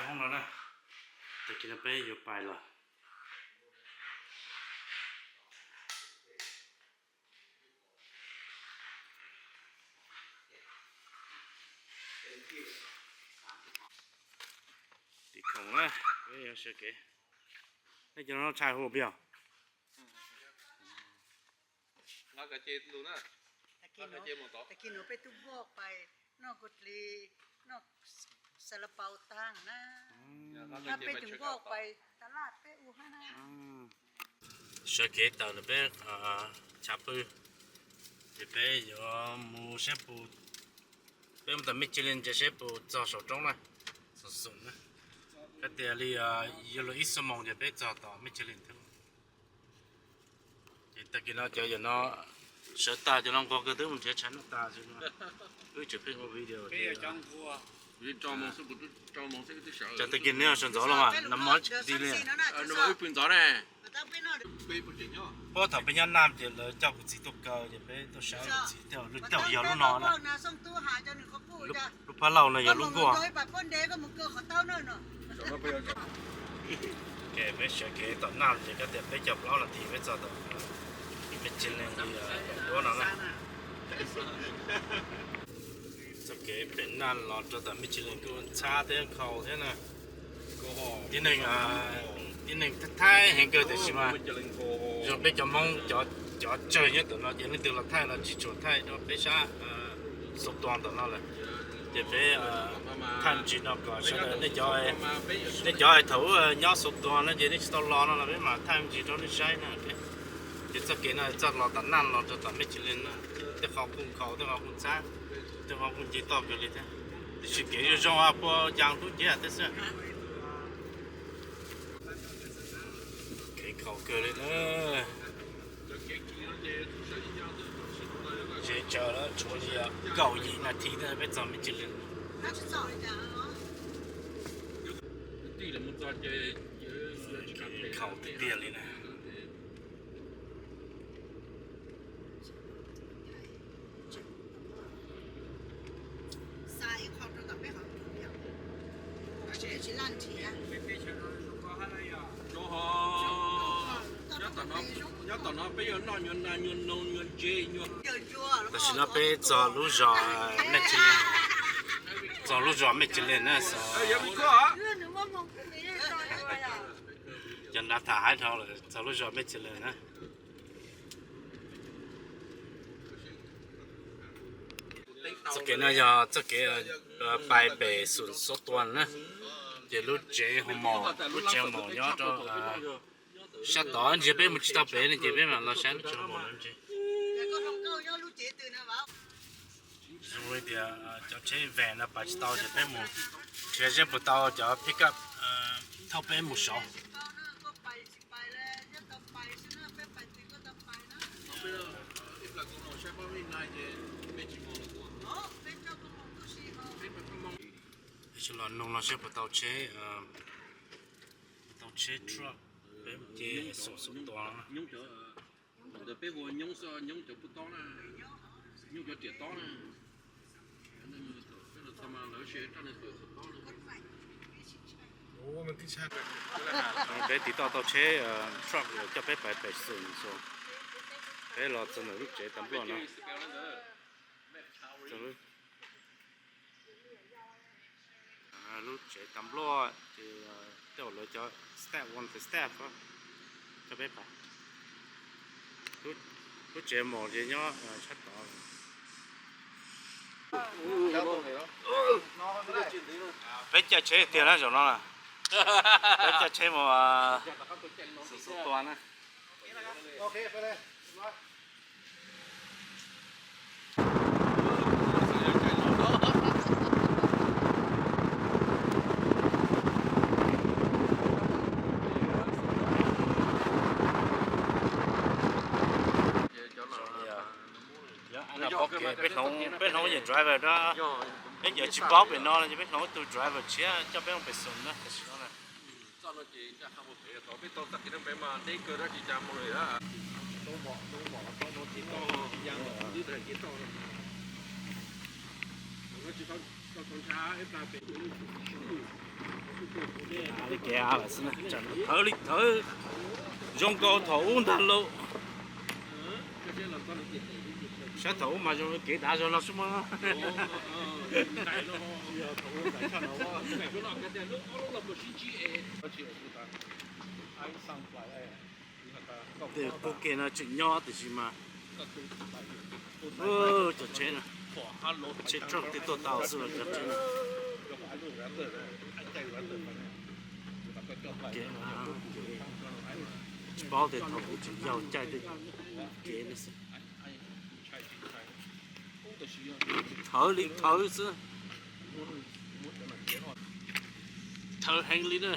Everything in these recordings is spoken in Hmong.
Hoob no na, tag kis no peb yuav pais lawm. Tim khoom na, peb yuav sawv kev. Nej cov no tshais huv pig os. Tag kis no peb tub npoj pais noj kua dlig, noj xav la paus tag na. Hab peb tub npoj pais tas laj peb ua hab na. Sawv kev tawm ntawm peb chav pw, ces peb yuav mus saib puas, peb mus tom Michelin ces saib puas txog saum roob na, xoom xoom na. Kav tias li yuav luag ib xuab moos ces peb txog tom Michelin thiab. Ces tag kis no cov yawm no sawv tag, cov no nquag kawg twb mus nrhiav tshav noj tas, wb tseem pheej ua video. Cas tag kis neb sawv ntxov los mas nag hmo tsis ti li. Puab thaum peb nyob Nam ces lawv coj kuv txiv tuaj kaw ces peb tuaj saib kuv txiv, tej zaum yog lub no na. Lub pab lauj no yog lub nkuaj. Peb sawv kev tom Nam ces kav tias peb caug plaub nas this peb txog tom Michelin li duab no na. Txoj kev pem Nam los rau tom Michelin kuj ntxhab thiab nkhaus thiab na. Tib neeg, tib neeg thaij heev kawg tiam sis mas zoo peb cov Hmoob cov tsawg nyob tom no ces leej twg los thaij los tsis tshua thaij rau peb sab Xov Tuas tom no lawm. Ces peb thaij me ntsis no kom sawv daws, nej cov, nej cov thaum ub nyob Xov Tuas no ces nej tsis tau los no los peb mam thaij me ntsis rau nej saib na. Ces txoj kev no txoj los tom Nam los rau tom Michelin na, tej qhov kuj nkhaus, tej qhov kuj ntxhab, tej qhov kuj nce toj kawg li thiab. Tiam sis kev zoo zoo puas cas hlub nciab thiab xwb. Kev nkhaus kawg li na. Tsev tsaws lawm tshuav li kaum yim nas this peb txog Michelin. Nkhaus tiag tiag li na. Nyob tom no peb yuav noj nyuag nas nyuag noog nyuag ntses nyuag. Tam sim no peb txog lub zos Mej Cia Leej, txog lub zos Mej Cia Leej na. Cov nrad tham haib dhau lawm, txog lub zos Mej Cia Leej na. Txoj kev no yog txoj kev pais pem Xoom Xov Tuas na, ces lub tsev hoo maum, lub tsev hoo maum nyob rau sab tod, ntsia peb mus tsis tau pem no ces peb mam los saib lub tsev hoo maum no ntsis. Zoo li tias cov tsheb van no pais tsis tau ces peb mus nrhiav seb puas tau cov pickup thauj peb mus saud. Los noog los seb puas tau tsheb, tau tsheb truck peb mus ce Xoom Xov Tuas. Ntawd peb hu ua Nyoob xwb, Nyoob cov pub tob na, Nyoob cov riam tob na. Peb tiv toj tau tsheb truck coj peb pais pem Xoom Xov, peb los txog ntawm lub tsev tas npluaj no. Lub tsev tas npluaj ces tej zaum lawv cov staff, one of the staff coj peb pais. Lub tsev maum ces nyob sab tod. Peb caij tsheb tiag na zaum no na. Peb caij tsheb mus Xoom Xov Tuas na. Peb hloov, peb hloov yawm driver da, peb cov tsis paub pem no ces peb hloov ib tug driver tshiab coj peb mus pem Xoom na, tam sim no na. Txoj no ces ncaj qha mus pem, thaum peb tau txoj kev no pem mas deb kawg, dab tsi cas mus li. Tau mom, tau mom, tau no ces tau ya, twb tau ces tau no. Thaum no tsis tau, tau tau ntsha ib plag pem. Li kev av lawm xwb na, thawv li thawv, zoo nkaus thaum ub ntag lauj. Saib thaum ub mas zoo kev dav zog los xwb mas. Tej qub ke no tseem nyob tiam sis mas cov tsheb no, tsheb rooj tej tuaj tau xwb los cov tsheb no. Tsis paub tias thaum ub tseem yau caij tej kev no xwb. Thawv li thawv xwb. Thawv heev li na.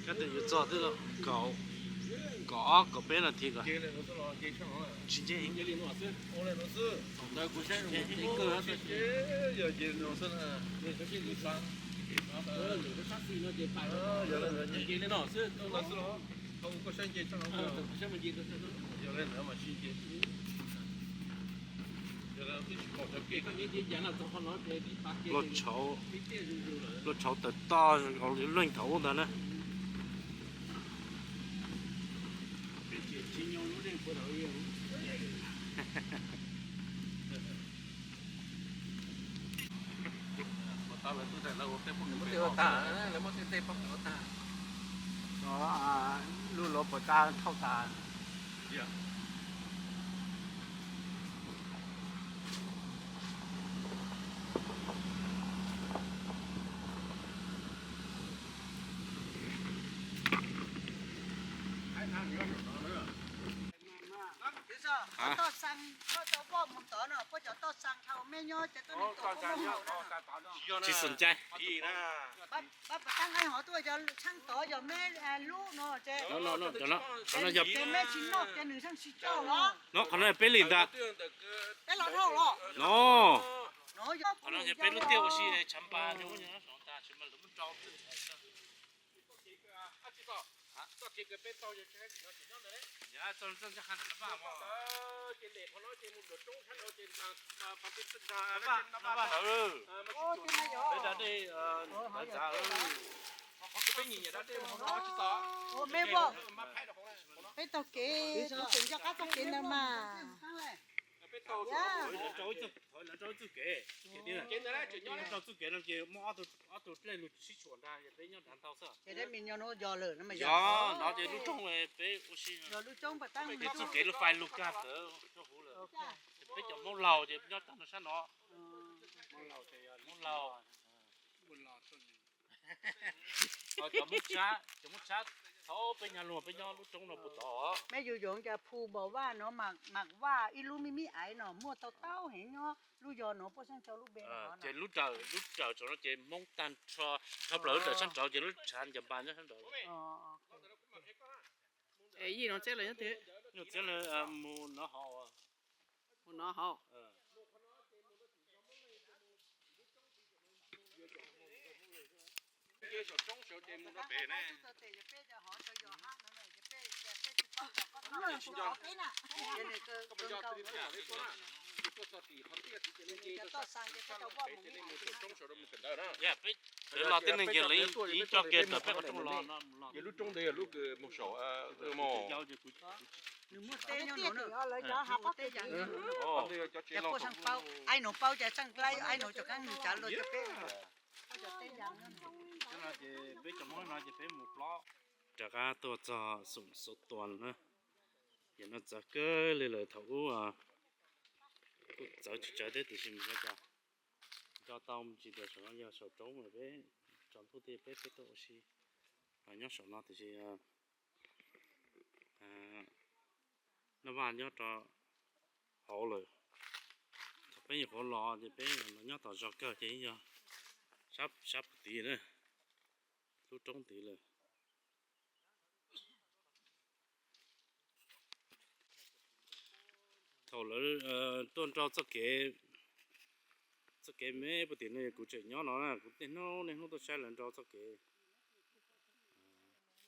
Kab tes yuav txog twb kaum, kaum ob kaum peb nas this ko. Tsis ncaj heev. Luaj tshauv, luaj tshauv tawm toj zoo li leej thaum ub ntag na. Lub lov puas tas thauj tas. Tsis xom cai. No, qhov no yog peb li ntag. No, qhov no yog peb lub tiaj ua si tshav npas. Peb taug kev, peb tseem nco qab taug kev ntawd mas. Rau txuj kev, rau txuj kev no ces muaj ob tug dlej lug sib tshuam ntag, peb nyob dav ntau xwb. Ces dab mis nyob no yog lawm no mas yog no ces lub roob peb ua si. Yog lub roob pas tab ces txuj kev lub fais lug kag ntawd rau huv lawm. Ces peb cov Hmoob laug ces nyob tag nrho sab no. Hmoob laug, cov Hmoob Tshab, cov Hmoob Tshab thaum peb nyuag luag peb nyob lub roob no puag tod. Meb yug yuav cas phu npam vaj no mas vaj ib lub me me aiv no muaj tau taub heev nyob lub yog no puab sab nraud lub npe no. Ces lub raws, lub raws saum no ces Hmoob tag nrho, dhau plaws lub raws sab nraud ces lub tshav ncaws npas nyob sab nraud. Yij no txeb lawv nyob twg? Nyuj txiab mus nov hauv. Mus nov hauv. Peb los tej neeg ces lawv ib tso kiag tawm peb qhov rooj los no. Lub roob ntawd yog lub kws mus saum. Aib nuav paub ces txeej laib aib nuav cov kab nws tsav luag cov peb. Peb cov Hmoob no ces peb mus plob. Rov qab tuaj txog xoom Xauv Tuas na. Yam no txawv kawg li lawm, thaum ub kuj txawv tsis txawv thiab tiam sis mas nco tau mus tsis tias saum no yog saum roob lawm, peb tsaus ntuj thiab peb peb tuaj ua si nyob saum no tiam sis Naj Vaj nyob rau hauv lawm. Thaum peb nyuam qhuav los ces peb los nyob tom zos kawg ces yog sab puag tid na, lub roob tid lawm. Thaum lawv tuaj nrau txoj kev, txoj kev me puag tim no kuv tseem nyob no na, kuv niaj hnub niaj hnub tuaj saib lawv nrau txoj kev,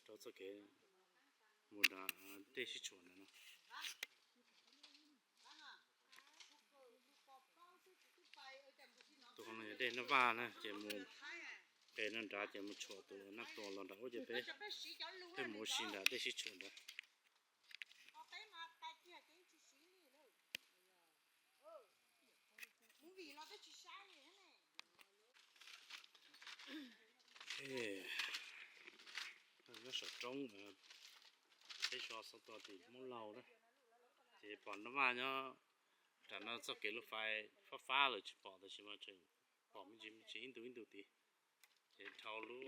nrau txoj kev mus nram dej sib tshuam ntawd no. Tus no yog dej Naj Vaj na ces mus pem Nyob nrad ces mus tshuam tus nab tua los nram ub ces peb thiaj mus ua si nrad, tej sib tshuam nrad. Nyob saum roob, peb so xov tooj tim Hmoob Lauj na, ces pom nab vaj nyob nram no txoj kev lub fais fab fab lawm tsis pom, tab sis mas tseem pom me ntsis me ntsis ib ntus ib ntus tid. Ces dhau lub,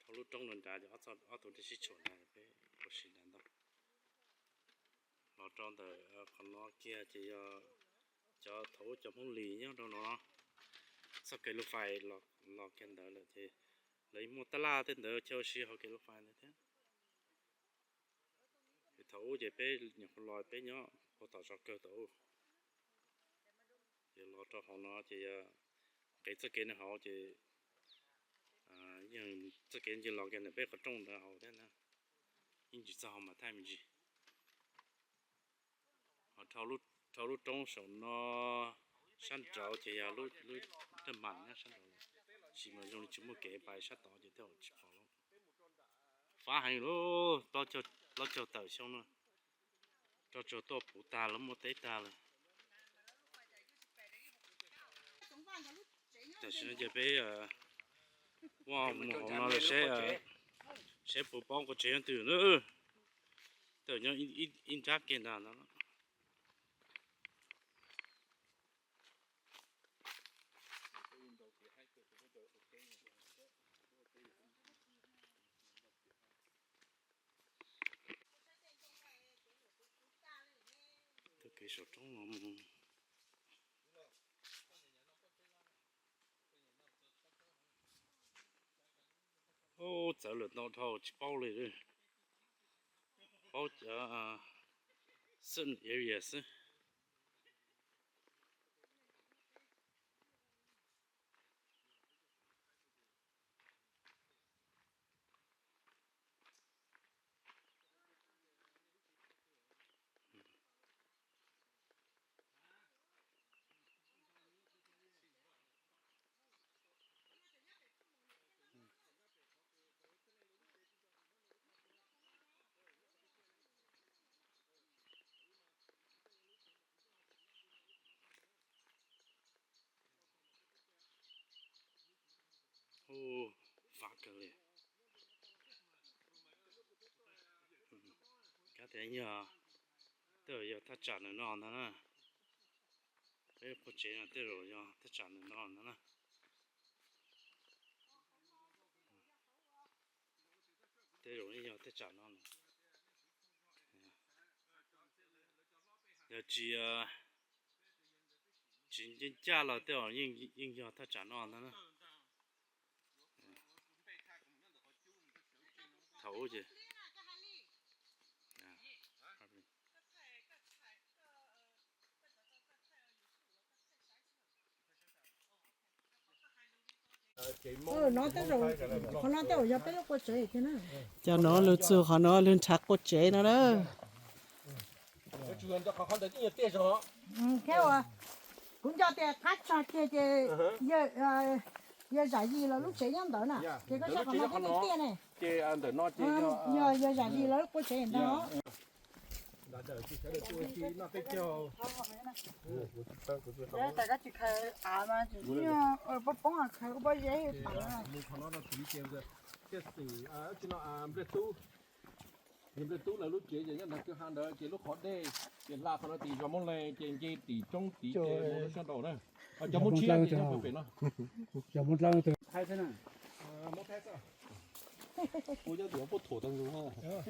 dhau lub roob no nrad ces ob tug thiaj sib tshuam nrad, peb ua si nrad ntag. Los rau ntawm qhov no kiag ces yog cov thaum ub cov Hmoob Lis nyob rau no, txoj kev lub fais los kiag ntawd lawm ces lawv muaj tab laj tej ntawd chaw ua si hauv kev lub fais ntawd thiab. Thaum ub ces peb nyuam qhuav los peb nyob puag tom zos kawg thaum ub. Ces los rau hauv no ces yog nqes txoj kev no hauv ces yeej txoj kev nce los kiag ntawm peb qhov rooj ntawd hauv thiab na, yeej tsis txog hauv Mas Thaij me ntsis. Ho dhau lub roob saum no sab nraud ces yog lub daj mas nyob sab nraud, tab sis mas zoo li tsis muaj kev pais sab tod ces tej zaum tsis pom lawm. Fab heev lauj, plaub caug tawm xyoo no, rog tsuag tuaj puv tag lawm, muaj teb tag lawm. Tam sim no ces peb muaj mus hauv no lawm seb, seb puas paub qua tsev nyob twg na. Tej zaum nyob ib nrab kiag ntag no. Taug kev saum roob no mus. Ub, txawv lawm ntau dhau tsis paub li, paub cov certain area xwb. Ub, fab kawg li. Kav tias yog, tej zaum yog thaj tsam ntawm no ntag na. Peb qua tsev no tej zaum yog thaj tsam ntawm no ntag na. Tej zaum yeej yog thaj tsam no. Yog tsis, tsis ncaj ncaj los tej zaum yeej yog thaj tsam no ntag na. Thaum ub ces Qhov no tej zaum yog peb lub qua tsev thiab na. Cov no lug txug qhov no lug nrhav qua tsev no na. Thiab uas kuv nco tias qab tsog kiag ces yog Zam Yis lawv lub tsev nyob ntawd na, ces koj saib qhov no thiab tiaj tiaj ne. Yog Zam Yis lawv lub qua tsev ntawd. Poob poob khaws ua pob zeb tas. Nplej Tub lawv lub tsev ces nyob ntawd kwj ha ntawd ces lub qhov dej ces hla qhov no tim zos Moob Leeg ces nce tim roob tid ces mus rau sab nraud na. Cov Moob Tshiab ces nyob pem no.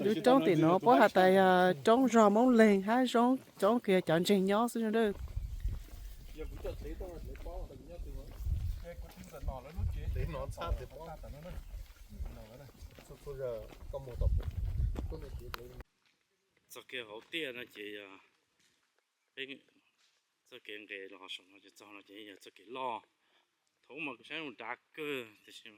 Lub roob tim no puab has tas yog roob zog Moob Leeg hab roob kws cov ntseeg nyob xwb na. Txoj kev hauv tiaj no ces yog peb, txoj kev nqes los saum no ces txog no ces yog txoj kev loj. Thaum ub mas kuv saib zoo dav kawg tiam sis xyov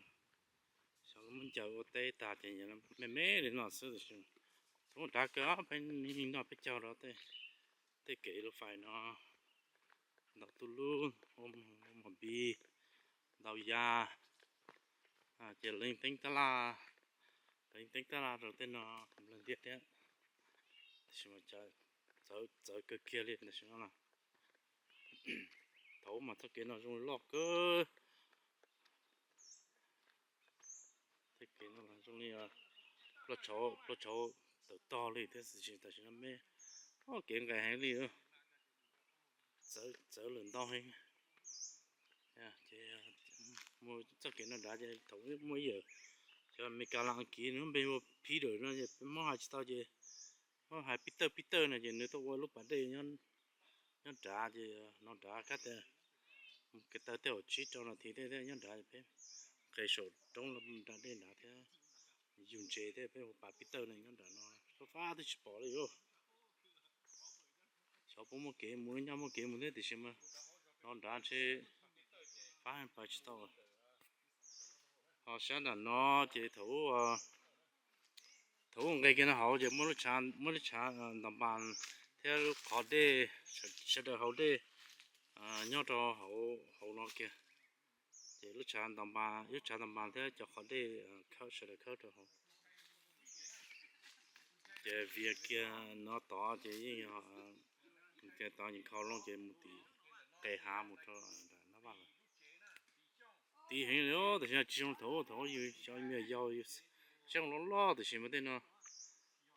lawv muab ncaws ua teb tag ces me me li no xwb tiam sis thaum ub dav kawg. Peb noj peb caug rau tej kev lub fais no, ntau tub lub, ua mos npis, ntau yas, Ces lawv yeej teeb tab laj, lawv yeej teeb tab laj rau tej no nplawg ntiaj thiab, tab sis mas txawv, txawv kawg kiag li tam sim no na. Thaum ub mas txoj kev no zoo li loj kawg. Txoj kev no zoo li ploj tshauv, ploj tshauv tawm tog li thiab, tiam sis tam sim no me, o, kev nqaim heev li. Txawv, txawv lawm ntau heev. Ces muaj txoj kev no dav ces thaum muaj ib yawm cov Amelikas los Askiv nws npe hu ua Peter no ces peb Hmoob hais tsis tau ces Hmoob hais Peter Peter no ces nws tuaj ua lub pas dej nyob nrad ces no nrad kab tias mus kev taw tej uas tsib rau nas this tej thiab nyob nrad peb nqes saum roob los nram dej nrad thiab yug ntses thiab peb hu pas Peter no nyob nram no. Fab fab twb tsis pom li os. Xyov puas muaj kev mus, nyob muaj kev mus thiab tiam sis mas no nrad ntshe fab heev pais tsis tau. Ho sab nram no ces thaum ub, thaum ub nqes kiag no hauv ces muaj lub tshav, muaj lub tshav ntas npas thiab lub qhov dej, sawv daws haus dej nyob rau hauv, hauv no kiag. Ces lub tshav ntas npas, lub tshav ntas npas thiab cov qhov dej khawb, sawv daws khawb rau hauv. Ces vias kiag no tod ces yeej yog, kiag tod yeej khau loo ces mus tim qe hav mus rau nram Nab Vaj lawm. Tiv heev li, tam sim no tsis zoo thaum, thaum yus cov me nyuam yaus yus siab loj loj tiam sis mas tej no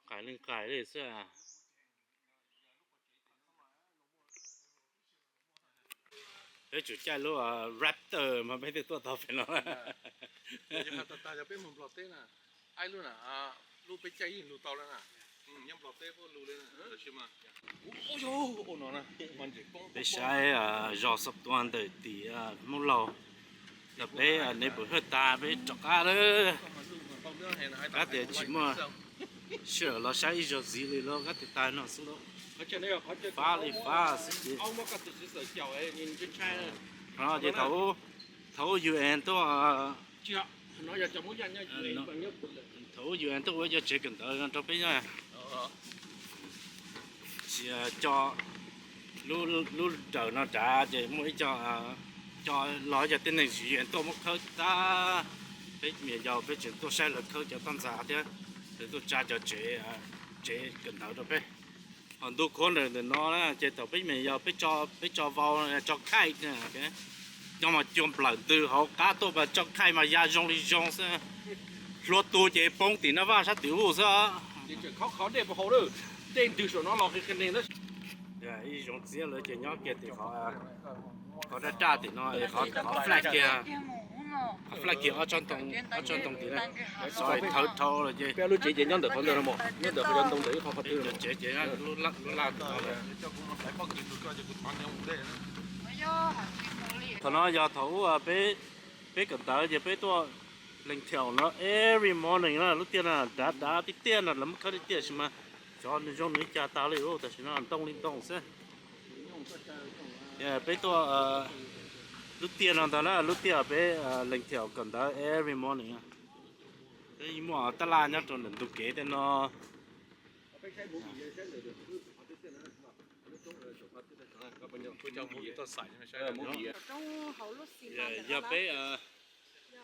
nqaim li nqaim li xwb. Peb tsum caij lub Raptor mas peb thiaj tuaj tau pem no. Yog has tas tas yog peb mus Nplog teb na, ib lub na, lub peb caij yeej lug tau lawm na. Nyob Nplog teb puab lug li, tab sis mas peb saib zos xov tua ntawm tim Hmoob Lauj, tau peb neighborhood tas peb rov qab lawm. Kab tias tsis muaj sij hawm los saib ib zaug ntxiv li los kab tias tas no xwb lauj. Fab li fab xwb ces no ces thaum, thaum U N tuaj, thaum U N tuaj ua cov tsev kawm ntawv no rau peb nyob, tsis, lub, lub dawm no nrad ces muaj ib co, co los cov tib neeg U N tuaj muab khawb tag. Peb me nyuam yaus peb tseem tuaj saib lawv khawb cov toj ntxas thiab lawv tuaj tsa cov tsev, tsev kawm ntawv rau peb. Ho ntu corner ntawm no na ces thaum peb me nyuam yaus peb tso vau, tso kite, nyob mas cua nplawm ntws hauv qab tuaj mas tso kite mas ya zoo li zoo xwb. Hlua tu ces poob tim Nab Vaj sab tim ub xwb. Ib zoo txiab lawm ces nyob kiag tim qhov, qhov raj raj tim no, qhov flag kiag, qhov flag kiag ob tsob ntoo, ob tsob ntoo tim na, xov thawv dhau lawm ces peb lub tsev ces nyob ntawm qhov ntawd no, nyob ntawm qhov ntoo ntawm ib qho qhov twg no ces lub laj tim no lawm. Thaum no yog thaum ub peb, peb kawm ntawv ces peb tuaj lees thaum no every morning na, lub tiaj no dav dav tiaj tiaj no lawv muab khawb tiaj tiaj sis mas xyov nws zoo nws li cas tas li, tam sim no ntoo li ntoo xwb. Peb tuaj lub tiaj no ntag na, lub tiaj peb lees thaum kawm ntawv every morning. Peb muaj tab laj nyob rau ntawm ntug kev tej no. Yog peb,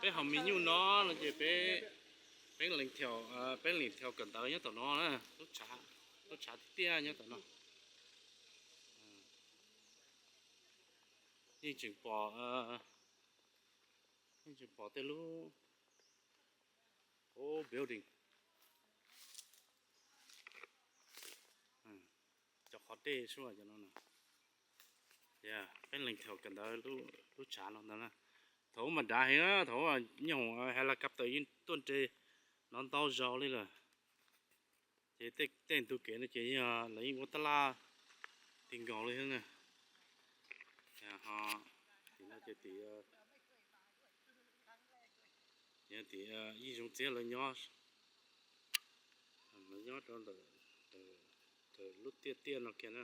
peb haus me nyuj no no ces peb, peb lees thaum, peb lees thaum kawm ntawv nyob tom no na, lub tshav, lub tshav tiaj tiaj nyob tom no. Yeej tseem pom, yeej tseem pom tej lub building, cov qhov dej suab cov no. Peb lees thaum kawm ntawv lub tshav no ntag na. Thaum ub mas dav heev, thaum ub nyoob hoom helicopter yeej tuaj nres no ntau zaus li lawm. Ces tej ntug kev no ces yog lawv yeej ua tab laj ti nkaus li thiab na. Ho tim no ces tim, tim ib zoo txiab lawv nyob, lawv nyob rau ntawm lub tiaj tiaj no kiag na.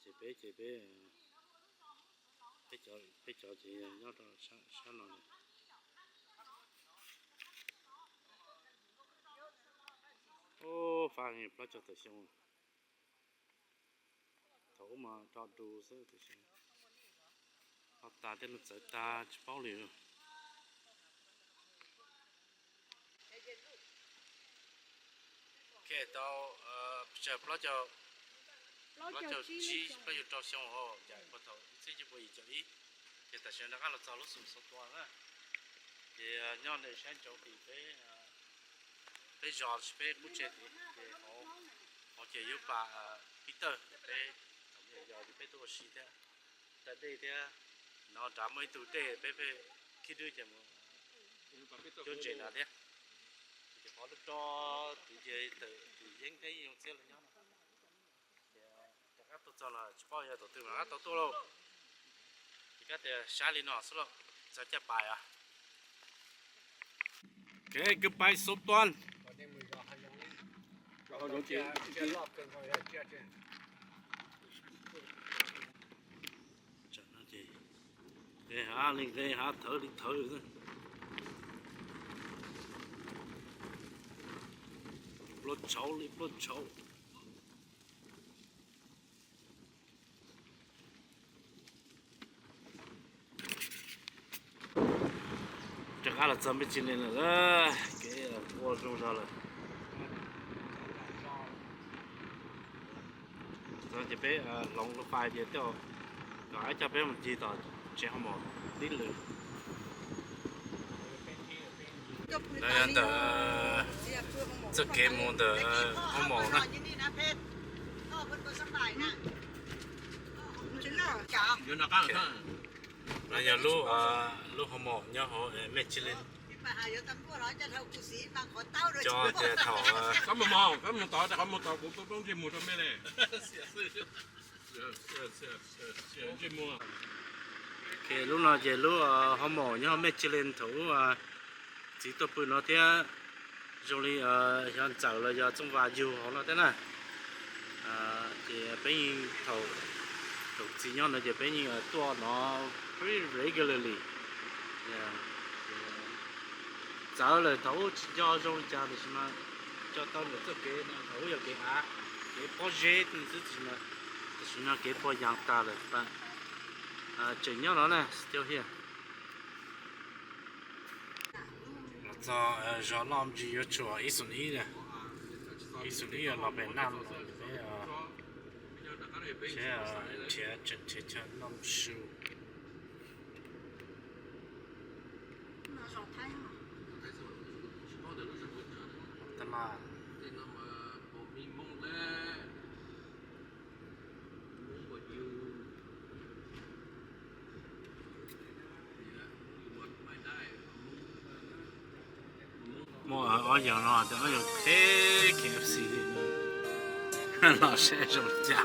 Ces peb ces peb, peb cov ces nyob rau sab no. Ub, fab plaub caug tawm xyoo. Thaum ub mas rho du xwb tiam sis ho tas tej no txawv tag tsis paub li. Tau plaub caug tsib, plaub caug rau xyoo os, cas puag thaum ib txhiab cuaj pua yim caum ib, ces tam sim no rov qab los txog lub xum Xov Tua na. Ces nyob ntawm sab ntsoov tim peb, peb zos peb qub tsev tid, ces hauv ces yuav pas pib tawj peb, yog ces peb tuaj ua si thiab, da dej thiab, no nrad muaj ib tug dej peb pheej khib dwb ces mus cuab ntses nrad thiab. Ces qhov lub roj tid ces tawm tim yeeb thiab yeej zoo txhiab los nyob no. Ces rov qab tuaj txog no tsis paub yog tus twg mas rov qab tau tuaj lauj. Ces kab tias saib li no xwb lauj, txog caj pas os. Kev kwv pais Xov Tua. Nqe hav li nqe hav, thawv li thawv. Pluaj tshauv li pluaj tshauv. Rov qab los txog Mej Tsis Lis lawm, kev ua zoo zog lawm. Txog ces peb hloov lub fais tias tej zaum kom coj peb mus ncig tom tsev hoo maum tib lwm. Ntawm txoj kev mus ntawm hoo maum na. No yog lub, lub hoo maum nyob hauv Mej Tsis Lis. Cov tias thaum, lub no ces lub hoo maum nyob hauv Mej Tsis Lis thaum ub txiv tuaj pw no thiab, zoo li xyov ntxawm los yog txooj vas yug hauv no thiab na. Ces peb yeej thaum, thaum txiv nyob no ces peb yeej tuaj no pretty regularly. Txawv lawm, thaum ub tsis nco zoo li cas tiam sis mas nco tau ntawm txoj kev no thaum ub yog kev av, kev pob zeb xwb tiam sis mas tam sim no kev pog yaas tas lawm. Tseem nyob no na, still here. Los txog zos Loj Ntsis yuav tshuam ib xus ib, ib xus ib los pem Naj Moos, peb nrhiav, tseem nrhiav chaw noj su. Muaj ob yam no, ob yam qheb K F C li. Los saib zoo li cas.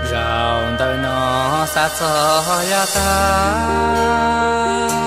Zaum ntawm no xav txog yav tag.